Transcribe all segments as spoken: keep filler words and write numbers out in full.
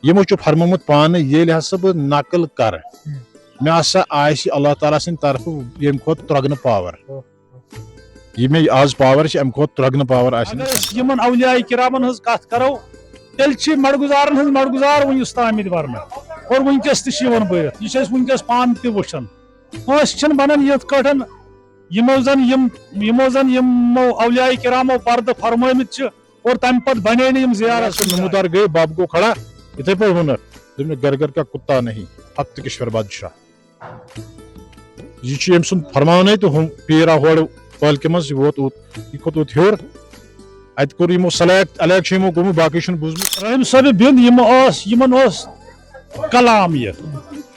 یِمو چھُ فرمومُت پانہٕ، ییٚلہِ ہسا بہٕ نقل کرٕ، مےٚ ہسا آسہِ اللہ تعالیٰ سٕنٛدِ طرفہٕ ییٚمہِ کھۄتہٕ ترٛۄگنہٕ پاور۔ یہِ مےٚ آز پاور چھِ، اَمہِ کھۄتہٕ ترٛۄگنہٕ پاور آسہِ نہٕ۔ اگر أسۍ یِمن اولیاء کرامن ہٕنٛز کتھ کرو، تیٚلہِ چھِ مڑگُزارن ہٕنٛز مڑگُزار وُنہِ یُس تام ییٚتہِ ورنہٕ، اور وُنکیٚس تہِ چھِ یِوان بٔرِتھ۔ یہِ چھِ أسۍ وُنکیٚس پانہٕ تہِ وُچھان۔ کٲنٛسہِ چھِنہٕ بنان یِتھ کٲٹھۍ یِمو زن یِم، یِمو زن یِمو اولیاء کرامو پردٕ فرمٲومٕتۍ چھِ، اور تمہِ پتہٕ بنے نہٕ یِم زیارت۔ نمودار گٔے، بب گوٚو کھڑا، یِتھے پٲٹھۍ ووٚنُکھ، دوٚپُن، "گھر گھر کا کتا نہیں، فقط کشور بادشاہ۔" یہِ چھُ ییٚمۍ سُنٛد فرمانٕے تہٕ ہُم پیٖر آو ہورٕ پٲلکہِ منٛز، یہِ ووت اوٗت، یہِ کھوٚت اوٗت ہیوٚر۔ اَتہِ کوٚر یِمو سلیکٹ، الیکٹ چھُ یِمو گوٚمُت، باقٕے چھُنہٕ بوٗزمُت۔ رحیم صٲبِ بِنٛد یِم ٲس، یِمن اوس کلام یہِ،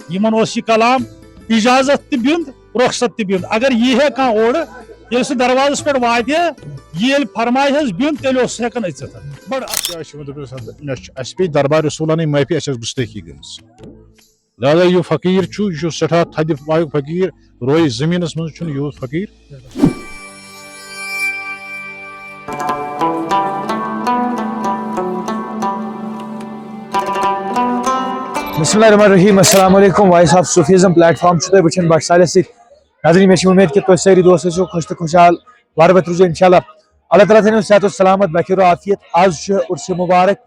یِمن اوس یہِ کلام اجازت تہِ بِنٛد، رۄخصت تہِ بِنٛد۔ اگر یی ہے کانٛہہ اورٕ، ییٚلہِ سُہ دروازس پٮ۪ٹھ واتہِ ہے، یہِ ییٚلہِ فرمایہِ حظ بِنٛد، تیٚلہِ اوس سُہ ہٮ۪کان أژِتھ۔ بڑٕ اَصٕل۔ کیٛاہ چھُ وۄنۍ دوٚپمُت، مےٚ چھُ، اَسہِ پیٚیہِ دربار رسولانٕے معٲفی، اَسہِ ٲس گُستٲخی گٔمٕژ۔ لہذا یہِ فقیٖر چھُ، یہِ چھُ سٮ۪ٹھاہ تھدِ پایُک فقیٖر، رویہِ زٔمیٖنَس منٛز چھُنہٕ یوٗت فقیٖر۔ بسم اللہ الرحمن الرحیم، السلام علیکم، وائس آف صوفیزم پلیٹ فارم چھُ تُہۍ وٕچھان بٹ سالس سۭتۍ۔ ناظرین، مےٚ چھِ اُمید کہِ تُہۍ سٲری دوست ٲسِو خۄش تہٕ خۄشحال، وارٕ وتہِ روٗزِو انشاءاللہ۔ اللہ تعالیٰ تھٲینو صحت و سلامت، بخیر و عافیت۔ آز چھُ عرس مبارک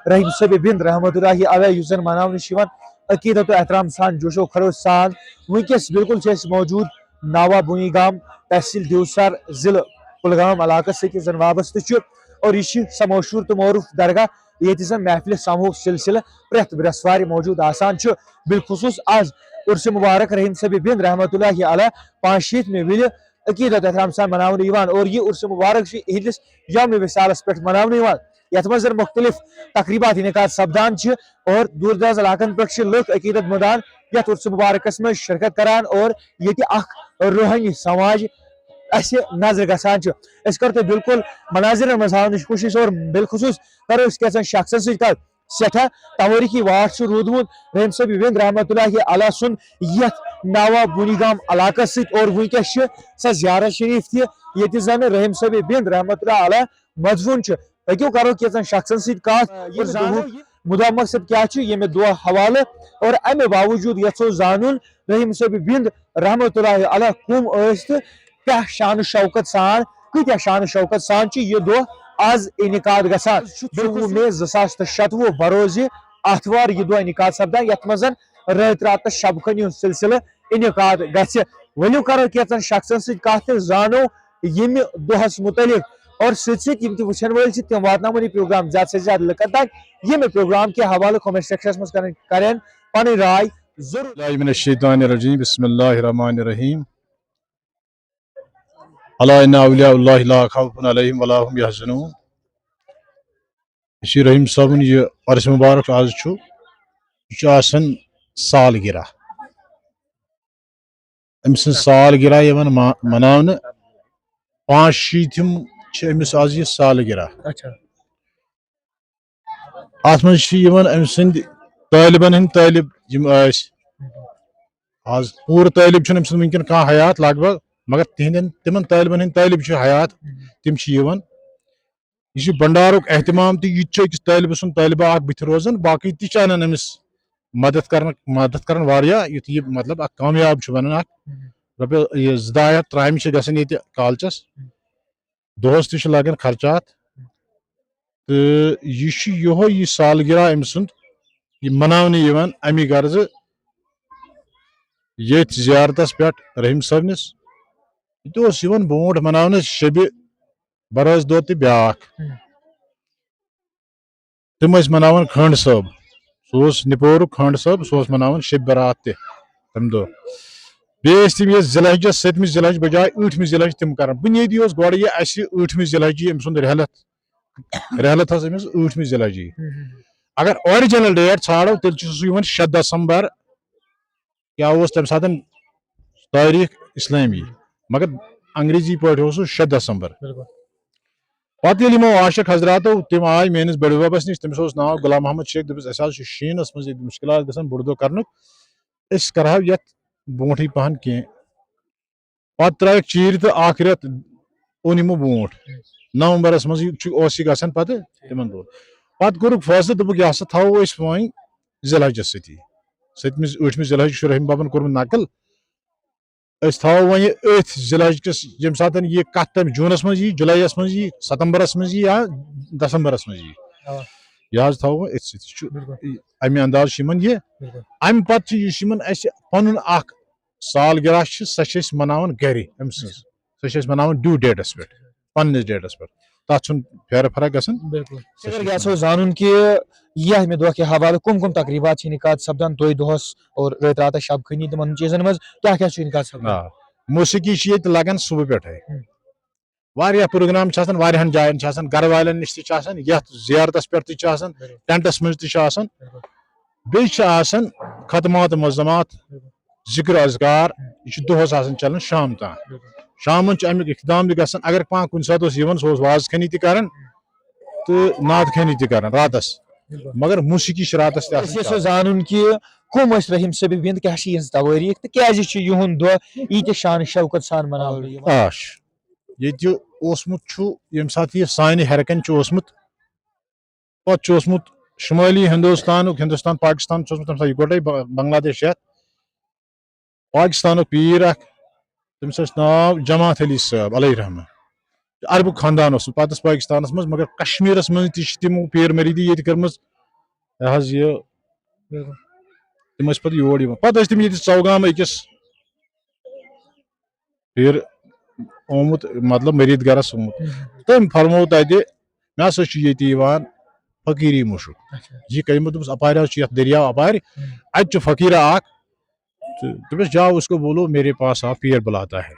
رحیم صٲبِ بِنٛد رحمتہ اللہ علیہ، یُس زن مناونہٕ چھُ یِوان عقیدت و احترام سان، جوش و خروش سان۔ وٕنکیٚس بالکل چھِ أسۍ موجود ناوا بونی گام، تحصیل دیوسر، ضلع کُلگام علاقس سۭتۍ، یُس زن وابستہٕ چھُ۔ اور یہِ چھِ سۄ مشہوٗر تہٕ معروٗف درگاہ، ییٚتہِ زن محفلِ سماہُک سلسلہٕ پرٛٮ۪تھ برٛٮ۪سوارِ موجود آسان چھُ۔ بالخصوٗص آز عرس مبارک رحیم صٲبِ بِنٛد رحمتہ اللہ علیہ پانٛژھ شیٖتھ مہِ وِلہِ عقیدت احترام سان مناونہٕ یِوان، اور یہِ عرس مبارک چھُ یِہنٛدِس یومِ وصالس پٮ۪ٹھ مناونہٕ یِوان، یتھ منٛز زن مختلف تقریبات انعقاد سپدان چھِ، اور دوٗر دراز علاقن پٮ۪ٹھ چھِ لُکھ عقیدت مندان یتھ عرس مبارکس منٛز شرکت کران، اور ییٚتہِ اکھ روحٲنی سماج اسہِ نظرِ گژھان چھُ۔ أسۍ کرو تۄہہِ بالکل مناظرن منٛز ہاونٕچ کوٗشش، اور بالخصوٗص کرو أسۍ کینٛژن شخصن سۭتۍ کتھ۔ سٮ۪ٹھاہ توٲریٖخی واٹھ چھُ روٗدمُت رحیم صٲبِ بِنٛد رحمتہ اللہ علیہ سُنٛد یَتھ ناوا بونی گام علاقس سۭتۍ، اور وٕنکیٚس چھِ سۄ زیارت شریف تہِ، ییٚتہِ زن رحیم صٲبِ بِنٛد رحمتہ اللہ علیہ مدفوٗن چھُ۔ پٔکِو کرو کینٛژن شخصن سۭتۍ کتھ، آ، یہِ اور زانو دُہُک یہِ۔ مُدا مقصد کیٛاہ چھُ ییٚمہِ دۄہ حوالہٕ، اور امہِ باوجوٗد یژھو زانُن رحیم صٲبِ بِنٛد رحمتہ اللہ علیہ کُم ٲسۍ تہٕ کیٛاہ شان و شوکت سان، کۭتیٛاہ شان و شوکت سان چھُ یہِ دۄہ از انعقاد گژھان۔ آز چھُ ژوٚوُہ مے زٕ ساس تہٕ شَتوُہ بروزِ آتھوار یہِ دۄہ انعقاد سپدان، یتھ منٛز زن رٲتۍ راتس شب خٲنی ہُنٛد سلسلہٕ انعقاد گژھِ۔ ؤلِو کرو کینٛژن شخصن سۭتۍ کتھ تہٕ زانو ییٚمہِ دۄہس متعلق، اور سۭتۍ سۭتۍ یِم تہِ وٕچھن وٲلۍ چھِ، تِم واتناوون یہِ پروگرام زیادٕ سے زیادٕ لُکن تام۔ ییٚمہِ پروگرام کہِ حوالہٕ comment sectionس منٛز کرن، کرن پنٕنۍ راے ضرور۔ باللہ من الشیطان الرجیم، بسم اللہ الرحمن الرحیم۔ الا ان اولیاء اللہ لا خوف علیہم ولا هم یحزنون۔ یُس یہِ رحیم صٲبُن یہِ عرس مبارک آز چھُ، یہِ چھُ آسان سالگرہ۔ أمۍ سٕنٛز سالگرہ یِوان ما-، مناونہٕ۔ پانٛژھ شیٖتھِم چھِ أمِس آز یہِ سالگرہ۔ اچھا۔ اَتھ منٛز چھِ یِوان أمۍ سٕنٛدۍ طٲلبَن ہٕنٛدۍ طٲلب یِم ٲسۍ۔ آز پوٗرٕ طٲلب چھُنہٕ أمۍ سُنٛد وٕنکیٚن کانٛہہ حیات لگ بگ، مگر تِہنٛدٮ۪ن، تِمن طٲلبَن ہٕنٛدۍ طٲلب چھِ حیات، تِم چھِ یِوان۔ یہِ چھُ بنڈارُک اہتمام تہِ، یہِ تہِ چھُ أکِس طٲلبہٕ سُنٛد طٲلبہ اکھ بٕتھِ روزان، باقٕے تہِ چھِ اَنان أمِس مدد کرنہٕ، مدد کران واریاہ، یُتھ یہِ مطلب اکھ کامیاب چھُ بنان اکھ۔ رۄپیہِ یہِ زٕ ڈاے ہتھ ترامہِ چھِ گژھان ییٚتہِ کالچس، دۄہس تہِ چھِ لگان خرچات۔ تہٕ یہِ چھُ یِہوے یہِ سالگرہ أمۍ سُنٛد، یہِ مناونہٕ یِوان اَمی غرضہٕ ییٚتھۍ زیارتس پٮ۪ٹھ رحیم صٲبنِس۔ یہِ تہِ اوس یِوان برونٛٹھ مناونہٕ شبِ برٲژ دۄہ تہِ بیٛاکھ۔ ہم۔ تِم ٲسۍ مناوان کھنٛڈ صٲب، سُہ اوس نِپورُک کھنٛڈ صٲب، سُہ اوس مناوان شبِ برات تہِ تَمہِ دۄہ۔ بیٚیہِ ٲسۍ تِم یہِ ذی الحجس، سٔتمہِ ذی الحج بجاے ٲٹھمہِ ذی الحج تِم کران۔ بُنیٲدی اوس گۄڈٕ یہِ اَسہِ ٲٹھمہِ ذی الحجی أمۍ سُنٛد رحلت، رحلت ٲس أمِس ٲٹھمہِ ذی الحجی۔ ہم۔ اگر original date ژھانٛڈو، تیٚلہِ چھُ سُہ یِوان شےٚ دسمبر۔ کیٛاہ اوس تَمہِ ساتہٕ تٲریٖخ اِسلٲمی، مگر انگریزی پٲٹھۍ اوس سُہ شےٚ دسمبر۔ بِلکُل۔ پتہٕ ییٚلہِ یِمو عاشق حضراتو، تِم آے میٲنِس بٔڈِ بَبَس نِش، تٔمِس اوس ناو غلام محمد شیخ، دوٚپُس، "اَسہِ حظ چھُ شیٖنَس منٛز ییٚتہِ مُشکِلات گژھان بوٚڑ دۄہ کرنُک، أسۍ کرہاو یَتھ برونٛٹھٕے پہن کینٛہہ۔" پتہٕ ترٛٲیِکھ چیٖرِ تہٕ اکھ رٮ۪تھ اوٚن یِمو برونٛٹھ۔ نومبرس منٛز یہِ چھُ، اوس یہِ گژھان پتہٕ تِمن دۄہن۔ پتہٕ کوٚرُکھ فٲصلہٕ، دوٚپُکھ، "یہِ ہسا تھاوو أسۍ وۄنۍ ذی الحجس سۭتی۔ سٔتمِس، ٲٹھمِس ذی الحج چھُ رحیم بابن کوٚرمُت نقل۔ أسۍ تھاوو وۄنۍ أتھۍ ذی الحج کِس، ییٚمہِ ساتہٕ یہِ کتھ تَمہِ جوٗنس منٛز یی، جُلایس منٛز یی، ستمبرس منٛز یی یا دسمبرس منٛز یی۔ آ۔ یہِ حظ تھاوو أتھۍ سۭتۍ۔ یہِ چھُ بِلکُل۔ اَمہِ اندازٕ چھُ یِمن یہِ۔ بِلکُل۔ اَمہِ پتہٕ چھُ یُس یِمن اَسہِ پنُن اکھ سالگرہ چھِ، سۄ چھِ أسۍ مناوان گرِ أمۍ سٕنٛز۔ سۄ چھِ أسۍ مناوان ڈیو ڈیٹس پٮ۪ٹھ، پننِس ڈیٹس پٮ۪ٹھ۔ تتھ چھُنہٕ پھیرٕ فرق گژھان۔ بِلکُل۔ سۄ چھِ اگر أسۍ یژھو زانُن کہِ یتھ مےٚ دۄہ کہِ حوالہٕ کُم کُم تقریٖبات چھِ انعقاد سپدان دۄہہِ دۄہس اور رٲتۍ راتس شب خٲنی تِمن چیٖزن منٛز کیٛاہ کیٛاہ چھُ انعقاد سپدان؟ آ، موسیقی چھِ ییٚتہِ لگان صبح پٮ۪ٹھے۔ ہُم۔ واریاہ پروگرام چھِ آسان، واریاہن جاین چھِ آسان، گرٕ والٮ۪ن نِش تہِ چھِ آسان، یتھ زیارتس پٮ۪ٹھ تہِ چھِ آسان، بِلکُل۔ ٹینٹس منٛز تہِ چھِ آسان۔ بِلکُل۔ بیٚیہِ چھِ آسان ختمات معظمات، بِلکُل۔ ذکر اذکار، یہِ چھُ دۄہس آسان چلان شام تام۔ بِلکُل۔ شامن چھُ امیُک اختتام تہِ گژھان۔ اگر کانٛہہ کُنہِ ساتہٕ اوس یِوان، سُہ اوس وازٕ خٲنی تہِ کران تہٕ نعت خٲنی تہِ کران راتس۔ بِلکُل۔ مگر موسیقی چھِ راتس تہِ آسان أسۍ یژھو چلان۔ زانُن کہِ کُم ٲسۍ رحیم صٲبٕکۍ وِند، کیٛاہ چھِ یِہنٛز توٲریٖخ تہٕ کیٛازِ چھُ یِہُنٛد دۄہ ییٖتِس شان شوکت سان مناونہٕ یِوان؟ آش۔ ییٚتہِ اوسمُت چھُ، ییٚمہِ ساتہٕ یہِ سانہِ ہیرٕ کنہِ چھُ اوسمُت، پتہٕ چھُ اوسمُت شُمٲلی ہندوستانُک، ہندوستان پاکستان چھُ اوسمُت تَمہِ ساتہٕ یِکوَٹَے، ب-، بنگلہ دیش ہٮ۪تھ۔ پاکستانُک پیٖر اکھ، تٔمِس اوس ناو جماعت علی صٲب علیہ رحمہ۔ عربُک خاندان اوس پتہٕ پاکستانس منٛز، مگر کشمیٖرس منٛز تہِ چھِ تِمو پیٖر مریٖدی ییٚتہِ کٔرمٕژ۔ یہِ حظ یہِ، بِلکُل۔ تِم ٲسۍ پتہٕ یور یِوان۔ پتہٕ ٲسۍ تِم ییٚتہِ ژوگام أکِس پھر آمُت، مطلب مریٖد گرس آمُت۔ ہم۔ تٔمۍ فرموو تتہِ، مےٚ ہسا چھُ ییٚتہِ یِوان فقیٖری مُشُک۔ اچھا۔ یہِ کٔرمٕژ دوٚپُس، اپارِ حظ چھُ یتھ دٔریاو اپارِ، ہم۔ اتہِ چھُ فقیٖرا اکھ، تہٕ دوٚپُس، جاؤ اس کو بولو میرے پاس آؤ، پیٖر بُلاتا ہے۔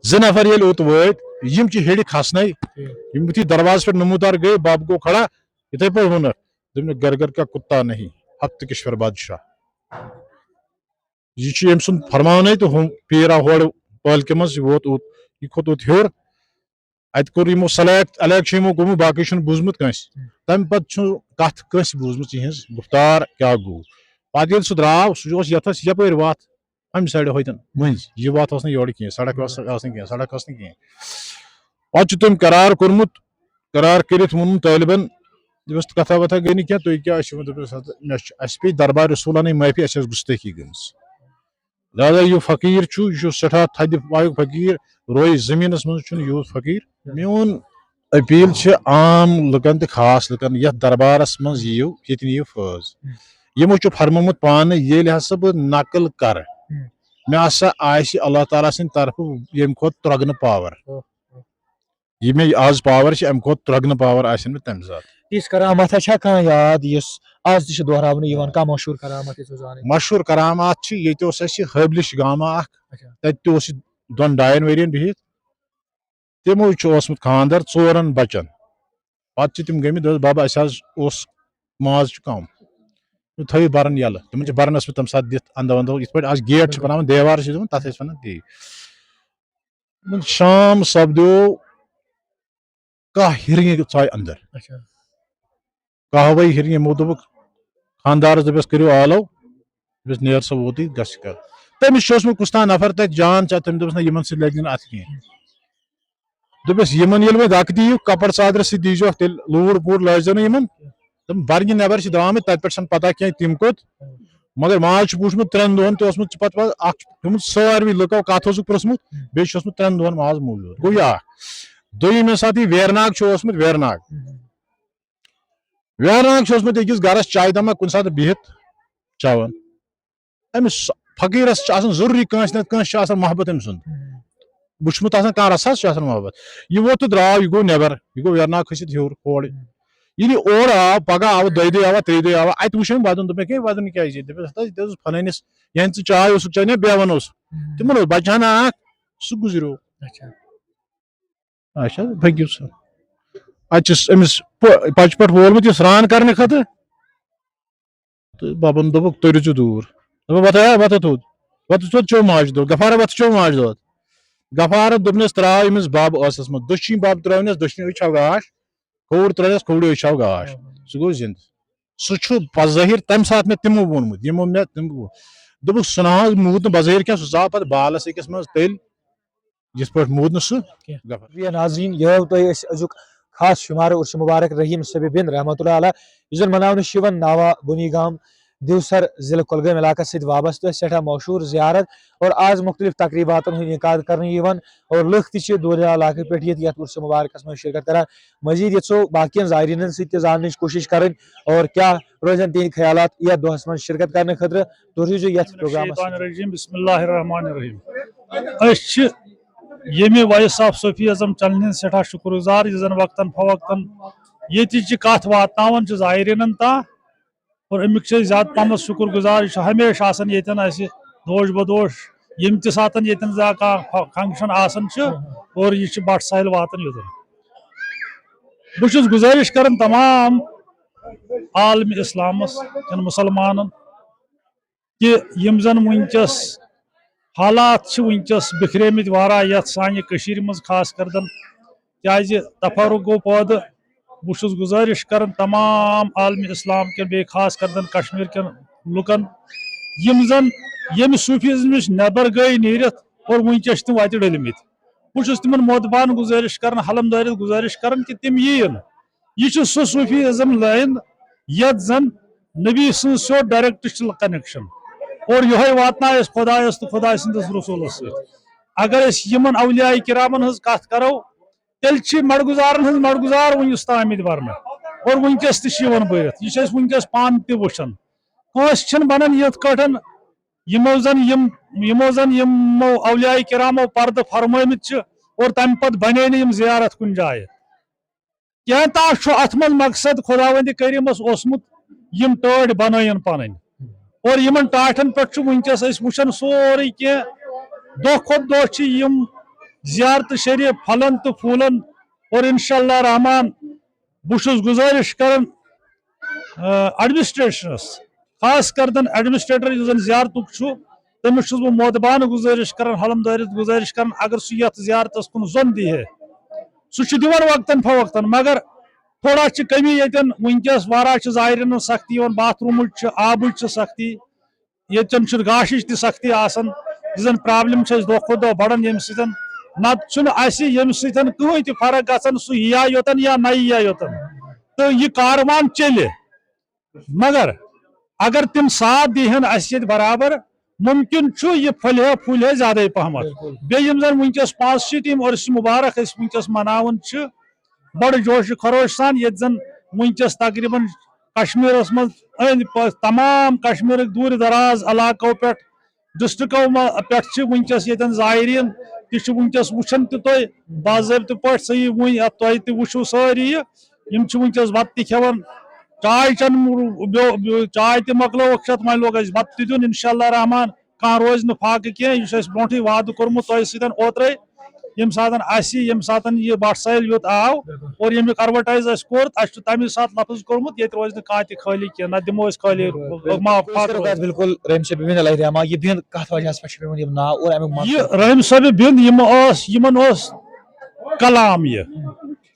زٕ نفر ییٚلہِ اوٚت وٲتۍ، یِم چھِ ہیٚرِ کھسنَے، ٹھیٖک۔ یِم یُتھُے دروازس پٮ۪ٹھ نمودار گٔے، بب گوٚو کھڑا، یِتھَے پٲٹھۍ ووٚنُکھ، دوٚپنَکھ، "گھر گھر کا کتا نہیں، ہفتہٕ کِشور بادشاہ۔" یہِ چھُ ییٚمۍ سُنٛد فرمانٕے تہٕ ہُم پیٖر آو ہورٕ پٲلکہِ منٛز، یہِ ووت اوٚت، یہِ کھوٚت اوٚت ہیوٚر۔ اَتہِ کوٚر یِمو سلیکٹ، الیکٹ چھُ یِمو گوٚمُت، باقٕے چھُنہٕ بوٗزمُت کٲنٛسہِ۔ تَمہِ پَتہٕ چھُ کَتھ کٲنٛسہِ بوٗزمٕژ یِہِنٛز گُفتار کیٛاہ گوٚو۔ پَتہٕ ییٚلہِ سُہ درٛاو، سُہ اوس یَتھَس یَپٲرۍ وَتھ، اَمہِ سایڈٕ ہوٚتٮ۪ن مٔنٛزۍ۔ یہِ وَتھ ٲس نہٕ یورٕ کینٛہہ، سڑک ٲس، ٲس نہٕ کینٛہہ، سڑک ٲس نہٕ کینٛہہ۔ پَتہٕ چھُ تٔمۍ قرار کوٚرمُت، قرار کٔرِتھ ووٚنُن طٲلبَن، دوٚپُس، "کَتھا وَتھا گٔے نہٕ کینٛہہ، تُہۍ کیٛاہ چھِو؟" دوٚپُس، "ہَتہٕ مےٚ چھُ، اَسہِ پیٚیہِ دربار رسول اَنٕنۍ معٲفی، اَسہِ ٲس گُستٲخی گٔمٕژ۔" لہذا یہِ فقیٖر چھُ، یہِ چھُ سٮ۪ٹھاہ تھدِ پایُک فقیٖر، رویہِ زٔمیٖنَس منٛز چھُنہٕ یوٗت فقیٖر۔ میون اپیٖل چھِ عام لُکن تہٕ خاص لُکن، یَتھ دربارس منٛز یِیِو، ییٚتہِ نِیِو فٲض۔ یِمو چھُ فرمومُت پانہٕ، ییٚلہِ ہسا بہٕ نقل کرٕ، مےٚ ہسا آسہِ اللہ تعالیٰ سٕنٛدِ طرفہٕ ییٚمہِ کھۄتہٕ ترٛۄگنہٕ پاور۔ یہِ مےٚ آز پاور چھِ، اَمہِ کھۄتہٕ ترٛۄگنہٕ پاور آسن مےٚ تَمہِ ساتہٕ۔ تِژھ کرامت چھا کانٛہہ یاد، یُس آز تہِ چھِ دۄہراونہٕ یِوان، کانٛہہ مشہوٗر کرامت یُس زانٕنۍ؟ مشہوٗر کرامات چھِ، ییٚتہِ اوس اَسہِ ہٲبلِش گامہٕ اکھ، اچھا۔ تَتہِ تہِ اوس یہِ دۄن ڈاین ؤرین بِہِتھ۔ تِمو چھُ اوسمُت خانٛدر ژورن بچن۔ پتہٕ چھِ تِم گٔمٕتۍ، دوٚپُس، "بابا، اَسہِ حظ اوس ماز چھُ کم، تُہۍ تھٲیِو برن یَلہٕ۔" تِمن چھِ برن ٲسمٕتۍ تَمہِ ساتہٕ دِتھ اندو اندو، یِتھ پٲٹھۍ آز گیٹ چھِ بناوان، دیوار چھِ دِوان، تَتھ ٲسۍ وَنان تی۔ شام سپدیو، کاہ ہِرنہِ ژاے اندر۔ اچھا۔ کاہ وَے ہِرنہِ، یِمو دوٚپُکھ، خانٛدارس دوٚپُس، "کٔرِو آلو۔" دوٚپُس، "نیر سا ووتُے، گژھ کر۔" تٔمِس چھُ اوسمُت کُس تام نفر تَتہِ جان چا، تٔمۍ دوٚپُس، "نہ، یِمن سۭتۍ لگہِ نہٕ اَتھٕ کینٛہہ۔" دوٚپُس، "یِمن ییٚلہِ وۄنۍ دَکہٕ دِیِو، کپر ژادرِ سۭتۍ دیٖزیوکھ، تیٚلہِ لوٗر پوٗر لٲجزیو نہٕ یِمن۔" تِم برگہِ نٮ۪بر چھِ درٛامٕتۍ، تَتہِ پٮ۪ٹھ چھَنہٕ پتہ کینٛہہ تِم کوٚت، مگر ماز چھُ بوٗٹمُت ترٛٮ۪ن دۄہن تہِ اوسمُت، چھُ پتہٕ پتہٕ اکھ چھُ پیوٚمُت ساروٕے لُکو کتھ اوسُکھ پرٛژھمُت، بیٚیہِ چھُ اوسمُت ترٛٮ۪ن دۄہن ماز موٗجوٗد۔ گوٚو یہِ اکھ۔ دوٚیِم ییٚمہِ ساتہٕ یہِ ویرناگ چھُ اوسمُت، ویرناگ۔ ویرناگ چھُ اوسمُت أکِس گرس چاے دما کُنہِ ساتہٕ بِہِتھ چٮ۪وان۔ أمِس فقیٖرس چھُ آسان ضروٗری کٲنٛسہِ نتہٕ کٲنٛسہِ چھُ آسان محبت أمۍ سُنٛد۔ وٕچھمُت آسان کانٛہہ رژھا، سُہ چھُ آسان محبت۔ یہِ ووت تہٕ درٛاو، یہِ گوٚو نٮ۪بر، یہِ گوٚو ویرناگ کھٔسِتھ ہیوٚر کھوڑ۔ ییٚلہِ یہِ اورٕ آو، پگاہ آو، دۄیہِ دۄہہِ آوا، ترٛیٚیہِ دۄہہِ آوا، اَتہِ وٕچھ أمۍ وَدُن، دوٚپمَکھ، "ہے، وَدُن کیٛازِ ییٚتہِ؟" دوٚپمَس، "ہَتہٕ حظ، ییٚتہِ حظ اوس فلٲنِس، یِہنٛدِ ژٕ چاے اوسُکھ چٮ۪وان یا بیٚہوان اوس؟" تِمن اوس بچہٕ ہنا اکھ، سُہ گُزریو۔ اچھا۔ اچھا، پٔکِو سا۔ اَتہِ چھُس أمِس پۄ-، پچہِ پٮ۪ٹھ وولمُت یہِ سرٛان کرنہٕ خٲطرٕ۔ تہٕ بَبَن دوٚپُکھ، "تُلِو ژٕ دوٗر۔" دوٚپُن، "وۄتھ ہے، وۄتھ ہے تھوٚد۔ وۄتھ ژٕ تھوٚد، چیٚو ماجہِ دۄد۔ غفارا، وۄتھ چیٚو ماجہِ دۄد۔" غفارَن دوٚپنَس، ترٛاو أمِس بَب ٲسَس منٛز۔ دٔچھِنۍ بَب ترٛٲونَس، دٔچھِنۍ أچھ چھَو گاش۔ کھووُر ترٛٲونَس، کھوورِ أچھ چھَو گاش۔ سُہ گوٚو زِنٛدٕ۔ سُہ چھُ بظٲہِر تَمہِ ساتہٕ مےٚ تِمو ووٚنمُت، یِمو مےٚ تِم ووٚن۔ دوٚپُکھ، سُہ نہ حظ موٗد نہٕ بظٲہِر کینٛہہ، سُہ ژاو پَتہٕ بالَس أکِس منٛز تٔلۍ۔ یِتھ پٲٹھۍ موٗد نہٕ سُہ کینٛہہ۔ غفار۔ شُکریہ ناظریٖن، یہِ ہٲو تۄہہِ أسۍ أزیُک خاص شمار عرس مبارک رحیم صٲبِ بِن رحمتہ اللہ علیہ، یُس زن مناونہٕ چھُ یِوان ناوا بنی گام دیوسر، ضلع کۄلگٲمۍ علاقس سۭتۍ وابستہٕ، سٮ۪ٹھاہ مشہوٗر زیارت۔ اور آز مختلف تقریباتن ہُنٛد انعقاد کرنہٕ یِوان اور لُکھ تہِ چھِ دوٗرِ علاقہٕ پٮ۪ٹھ یِتھ یتھ عرس مبارکس منٛز شرکت کران۔ مزید یژھو باقین زائرینن سۭتۍ تہِ زاننٕچ کوٗشش کرٕنۍ اور کیٛاہ روزن تِہنٛدۍ خیالات یتھ دۄہس منٛز شرکت کرنہٕ خٲطرٕ۔ تُہۍ روٗزِو یتھ پروگرامس سۭتۍ۔ الرجیم، بسم اللہ الرحمن الرحیم۔ أسۍ چھِ ییٚمہِ وائس آف صوفی ازم چینلہِ ہٕنٛدۍ سٮ۪ٹھاہ شُکر گُزار، یُس زن وقتاً فوقتاً ییٚتِچ یہِ کتھ واتناوان چھِ زائرینن تام۔ اور اَمیُک چھِ أسۍ زیادٕ پہمتھ شُکر گُزار۔ یہِ چھُ ہمیشہِ آسان ییٚتٮ۪ن اَسہِ دوش بدوش، ییٚمہِ تہِ ساتَن ییٚتٮ۪ن زانٛہہ کانٛہہ فنکشن آسان چھِ، اور یہِ چھُ بٹ ساحل واتان یوٚتَن۔ بہٕ چھُس گُزٲرِش کران تمام عالمِ اسلامس، یِمن مسلمانن، کہِ یِم زن وٕنکیٚس حالات چھِ وٕنکیٚس بِکھریمٕتۍ واریاہ یتھ سانہِ کٔشیٖرِ منٛز خاص کر زن، کیازِ تفرق گوٚو پٲدٕ۔ بہٕ چھُس گُزٲرِش کران تمام عالمِ اسلام کٮ۪ن، بیٚیہِ خاص کر زن کشمیر کٮ۪ن لُکن، یِم زن ییٚمہِ صوفیزم نِش نٮ۪بر گٔے نیٖرِتھ اور وٕنکیٚس چھِ تِم وتہِ ڈٔلمٕتۍ۔ بہٕ چھُس تِمن مودبانہٕ گُزٲرِش کران، حلم دٲرِتھ گُزٲرِش کران کہِ تِم یِیِن۔ یہِ چھُ سُہ صوفیزم لٲن یتھ زن نبی سٕنٛز سیوٚد ڈائریکٹ چھِ کنیکشن، اور یِہوٚے واتنایہِ اَسہِ خۄدایس تہٕ خۄداے سٕنٛدِس رسوٗلس سۭتۍ۔ اگر أسۍ یِمن اولیاء کرامن ہٕنٛز کتھ کرو، تیٚلہِ چھِ مڑگُزارن ہٕنٛز مڑگُزار وُنیُس تام آمٕتۍ برنہٕ، اور وُنکیٚس تہِ چھِ یِوان بٔرِتھ۔ یہِ چھِ أسۍ وُنکیٚس پانہٕ تہِ وٕچھان۔ کٲنٛسہِ چھِنہٕ بنان یِتھ کٲٹھۍ یِمو زن یِم، یِمو زن یِمو اولیاء کرامو پردٕ فرمٲومٕتۍ چھِ اور تمہِ پتہٕ بنے نہٕ یِم زیارت کُنہِ جایہِ۔ کینٛہہ تام چھُ اتھ منٛز مقصد خداوندِ کریمس اوسمُت یِم ٹٲٹھۍ بنٲیِن پنٕنۍ۔ اور یِمن ٹاٹھٮ۪ن پٮ۪ٹھ چھُ وٕنکیٚس أسۍ وٕچھان سورُے کینٛہہ۔ دۄہ کھۄتہٕ دۄہ چھِ یِم زیارتہٕ شریف پھۄلان تہٕ پھوٗلان۔ اور انشاءاللہ رحمان، بہٕ چھُس گُزٲرِش کران، آ، ایڈمنسٹریشنس، خاص کر زن ایڈمنسٹریٹر یُس زن زیارتُک چھُ، تٔمِس چھُس بہٕ مودبانہٕ گُزٲرِش کران، حلم دٲرِتھ گُزٲرِش کران، اگر سُہ یتھ زیارتس کُن زوٚن دی ہے۔ سُہ چھُ دِوان وقتاً فوقتاً، مگر تھوڑا چھِ کمی ییٚتٮ۪ن وٕنکیٚس، واریاہ چھِ زائرینن سختی یِوان، باتھ روٗمٕچ چھِ، آبٕچ چھِ سختی، ییٚتٮ۪ن چھُ گاشِچ تہِ سختی آسان، یہِ زن پرابلم چھِ اَسہِ دۄہ کھۄتہٕ دۄہ بڑان، ییٚمہِ سۭتۍ نتہٕ چھُنہٕ اَسہِ ییٚمہِ سۭتۍ کٕہٕنۍ تہِ فرق گژھان، سُہ یِیا یوٚتن یا نہ یِیا یوٚتن، تہٕ یہِ کاروان چلہِ۔ مگر اگر تِم ساتھ دیہن اسہِ ییٚتہِ برابر، ممکن چھُ یہِ پھۄلہِ ہے پھُلہِ ہے زیادے پہمتھ۔ بِلکُل۔ بیٚیہِ یِم زن وٕنکیٚس پانٛژھ شیٖتھ یِم عرس مبارک أسۍ وٕنکیٚس مناوان چھِ، بڑٕ جوش و خروش سان، ییٚتہِ زن وٕنکیٚس تقریباً کشمیرس منٛز أنٛدۍ پٔکھۍ تمام کشمیرٕکۍ دوٗرِ دراز علاقو پٮ۪ٹھ، ڈسٹرکو ما-، پٮ۪ٹھ چھِ وٕنکیٚس ییٚتٮ۪ن زائرین تہِ چھِ وٕنکیٚس وٕچھان تہِ تُہۍ باضٲبطہٕ پٲٹھۍ صحیح وٕنۍ، اتھ تۄہہِ تہِ وٕچھِو سٲری یہِ۔ یِم چھِ وٕنکیٚس بتہٕ تہِ کھٮ۪وان، چاے چٮ۪ن، بیو-، بیو-، چاے تہِ مۄکلٲوٕکھ چٮ۪تھ، وۄنۍ لوگ اَسہِ بتہٕ تہِ دیُن۔ انشاءاللہ رحمان، کانٛہہ روزِ نہٕ فاقہٕ کینٛہہ۔ یہِ چھُ اَسہِ برونٛٹھٕے وعدٕ کوٚرمُت تۄہہِ سۭتۍ اوترَے، ییٚمہِ ساتَن اَسہِ، ییٚمہِ ساتَن یہِ بٹ ساحل یوٚت آو اور ییٚمیُک ایڈورٹائز اَسہِ کوٚر، اَسہِ چھُ تَمی ساتہٕ لفظ کوٚرمُت، ییٚتہِ روزِ نہٕ کانٛہہ تہِ خٲلی کینٛہہ، نَتہٕ دِمو أسۍ خٲلی بِلکُل۔ معاف، أسۍ فاقہٕ کَرو روزِ۔ کَتھ بِلکُل رحیم صٲبِ بِن علیہ رحمہ، یہِ بِن کَتھ وجہَس پٮ۪ٹھ چھِ پٮ۪وان یِم ناو اور اَمیُک مقصد؟ یہِ رحیم صٲبِ بِن، یِم ٲس، یِمَن اوس کلام یہِ،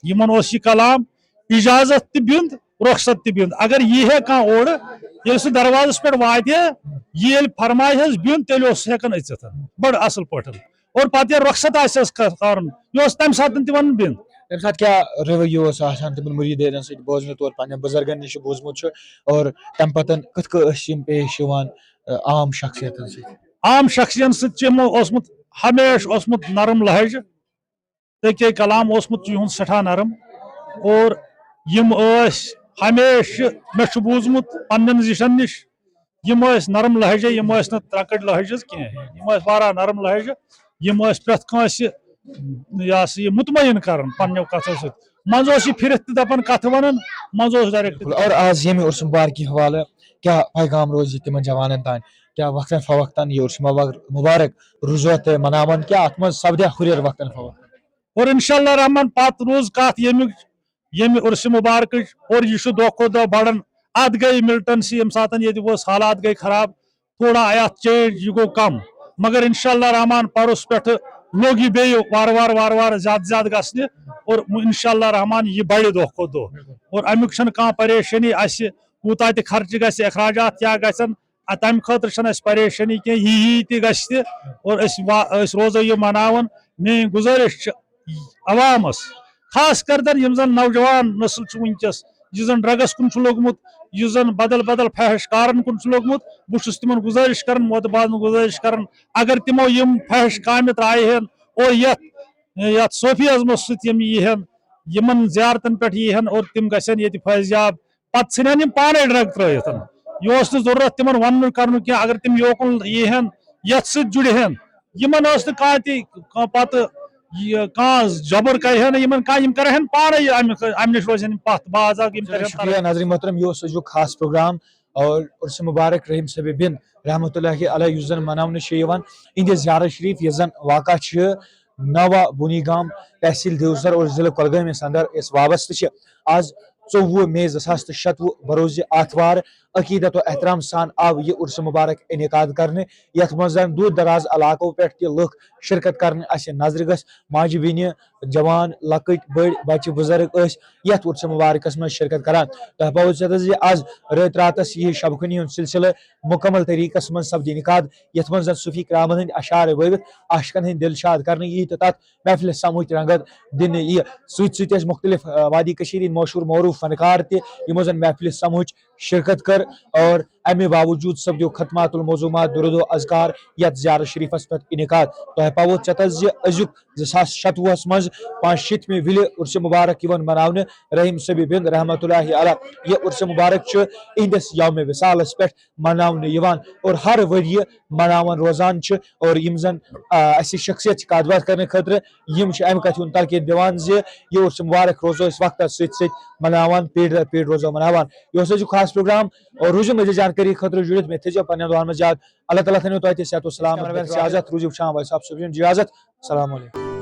یِمَن اوس یہِ کلام، اجازت تہِ بِند، رخصت تہِ بِند۔ اگر یی ہے کانٛہہ اورٕ، ییٚلہِ سُہ دروازس پٮ۪ٹھ واتہِ ہے، یہِ ییٚلہِ فرمایہِ حظ بِند، تیٚلہِ اوس سُہ ہٮ۪کان أژِتھ بڑٕ اصل پٲٹھۍ۔ اور پتہٕ ییٚلہِ رخصت آسہِ حظ ک-، کرُن، یہِ اوس تمہِ ساتہٕ تہِ ونان بِند۔ تمہِ ساتہٕ کیٛاہ رویہِ اوس آسان تِمن مُریٖدن سۭتۍ؟ بوزنہٕ طور پننٮ۪ن بُزرگن نِش چھُ بوٗزمُت چھُ، اور تمہِ پتہٕ کِتھ کٔنۍ ٲسۍ یِم پیش یِوان، ا، عام شخصیتن سۭتۍ؟ عام شخصین سۭتۍ چھُ یِمو اوسمُت، ہمیشہٕ اوسمُت نرم لہجہٕ۔ تہٕ کیٛاہ کلام اوسمُت یِہُنٛد سٮ۪ٹھاہ نرم، اور یِم ٲسۍ ہمیشہٕ، مےٚ چھُ بوٗزمُت پننٮ۪ن زِٹھٮ۪ن نِش، یِم ٲسۍ نرم لہجے، یِم ٲسۍ نہٕ ترٛکٕٹۍ لہجہِ کینٛہہ، یِم ٲسۍ واریاہ نرم لہجہِ، یِم ٲسۍ پرٛٮ۪تھ کٲنٛسہِ، یہِ ہسا یہِ، مطمئن کران پننٮ۪و کتھو سۭتۍ۔ منٛزٕ اوس یہِ پھِرِتھ تہِ دپان کتھٕ ونان، منٛزٕ اوس ڈائریکٹ تہِ۔ اور آز ییٚمہِ عرس مبارکی حوالہٕ کیٛاہ پیغام روزِ تِمن جوانن تام؟ کیٛاہ وقتاً فوقتاً یہِ عرس مبار-، مبارک روزوا تُہۍ مناوان کیٛاہ اتھ منٛز سپدیا ہُرٮ۪ر وقتاً فوقتاً؟ اور انشاءاللہ رحمان پتہٕ روٗز کتھ ییٚمیُک، ییٚمہِ عرسہِ مبارکٕچ، اور یہِ چھُ دۄہ کھۄتہٕ دۄہ بڑان۔ اتھ گٔے ملٹنسی، ییٚمہِ ساتہٕ ییٚتہِ اوس حالات گٔے خراب، تھوڑا آیہِ اتھ چینج، یہِ گوٚو کم، مگر انشاءاللہ رحمان پرُس پٮ۪ٹھٕ لوٚگ یہِ بیٚیہِ وارٕ وارٕ وارٕ وارٕ زیادٕ زیادٕ گژھنہِ، اور انشاءاللہ رحمان یہِ بڑِ دۄہ کھۄتہٕ دۄہ۔ اور امیُک چھنہٕ کانٛہہ پریشٲنی اسہِ، کوٗتاہ تہِ خرچہِ گژھِ، اخراجات کیٛاہ گژھن، ا، تمہِ خٲطرٕ چھنہٕ اسہِ پریشٲنی کینٛہہ، یی یی تہِ گژھِ تہِ، اور أسۍ وا-، أسۍ روزو یہِ مناوان۔ میٲنۍ گُزٲرِش چھِ عوامس، خاص کر تر یِم زن نوجوان نسل چھُ وٕنکیٚس، یُس زن ڈرگس کُن چھُ لوٚگمُت، یُس زن بدل بدل فحش کارن کُن چھُ لوٚگمُت، بہٕ چھُس تِمن گُزٲرِش کران، مودٕ بازن گُزٲرِش کران، اگر تِمو یِم فحش کامہِ ترایہِ ہن اور یتھ یتھ صوفی اعظمس سۭتۍ یِم یی ہن، یِمن زیارتن پٮ۪ٹھ یی ہن اور تِم گژھن ییٚتہِ فٲضیاب، پتہٕ ژھٕنن یِم پانے ڈرگ ترٲیِتھ۔ یہِ اوس نہٕ ضروٗرت تِمن وننہٕ کرنُک کینٛہہ، اگر تِم یوکُن یی ہن، یتھ سۭتۍ جُڑِ ہن، یِمن ٲس نہٕ کانٛہہ تہِ کانٛہہ پتہٕ یہِ کانٛہہ جبر کرِ ہن، یِمن کانٛہہ، یِم کرن ہن پانے یہِ امہِ امہِ نِش روزن یِم پتھ باز آ، یِم کرن ہن شُکریہ ترقی۔ ناظرین محترم، یہِ اوس أزیُک خاص پروگرام اور عرس مبارک رحیم صٲب بن رحمت اللہ علیہ یُس زن مناونہٕ چھُ یِوان، یِہنٛدِ زیارت شریف یُس زن واقع چھِ نوا بونی گام، تحصیل دیوسر اور ضلع کۄلگٲمِس اندر أسۍ وابستہٕ چھِ۔ آز ژوٚوُہ مئی زٕ ساس تہٕ شَتوُہ، بروز آتھوار، عقیدت و احترام سان آو یہِ عرس مبارک انعقاد کرنہٕ، یتھ منٛز زن دوٗر دراز علاقو پٮ۪ٹھ تہِ لُکھ شرکت کرنہٕ اسہِ نظرِ گژھِ۔ ماجہِ بیٚنہِ، جوان، لۄکٕٹۍ بٔڑۍ، بچہِ بُزرگ ٲسۍ یتھ عرس مبارکس منٛز شرکت کران۔ تۄہہِ پاوو ژےٚ زِ آز رٲتۍ راتس یہِ شبخنی ہُنٛد سلسلہٕ مکمل طریقس منٛز سپدِ انعقاد، یتھ منٛز زن صوفی کرامن ہٕنٛدۍ اشعار بٲوِتھ عاشقن ہٕنٛدۍ دل شاد کرنہٕ یی تہٕ تتھ محفلہِ سمہٕچ رنگت دِنہٕ یِیہِ۔ سۭتۍ سۭتۍ ٲسۍ مختلف، آ، وادی کٔشیٖرِ ہٕنٛدۍ مشہوٗر معروٗف فنکار تہِ، یِمو زن محفلہِ سمہٕچ شرکت کٔر اور امہِ باوجود سپدیو ختمات الموضوعات، درود و اذکار یتھ زیارت شریفس پٮ۪ٹھ انعقاد۔ تۄہہِ پاوو ژٮ۪تس زِ أزیُک زٕ ساس شَتوُہس منٛز پانٛژھ شیٖتمہِ وِلہِ عرس مبارک یِوان مناونہٕ۔ رحیم صٲبِ بن رحمت اللہ علیہ یہِ عرس مبارک چھُ اِہنٛدِس یومِ وصالس پٮ۪ٹھ مناونہٕ یِوان اور ہر ؤریہِ مناوان روزان چھِ۔ اور یِم زن، آ، اسہِ شخصیت چھِ کتھ باتھ کرنہٕ خٲطرٕ، یِم چھِ امہِ کتھِ ہُنٛد تلقین دِوان زِ یہِ عرس مبارک روزو أسۍ وقتس سۭتۍ سۭتۍ مناوان، پیٖرِ در پیٖرِ روزو مناوان۔ یہِ اوس أزیُک خاص پروگرام اور روٗزِو مزید جانکٲری خٲطرٕ جُڑِتھ، مےٚ تھٲیزیو پننٮ۪ن دُعن منٛز یاد۔ اللہ تعالیٰ تھٲینو تۄہہِ تہِ صحت و سلامت۔ Cameraman اجازت، روٗزِو وٕچھان ویساب صٲب سُنٛد اجازت۔ السلام علیکم۔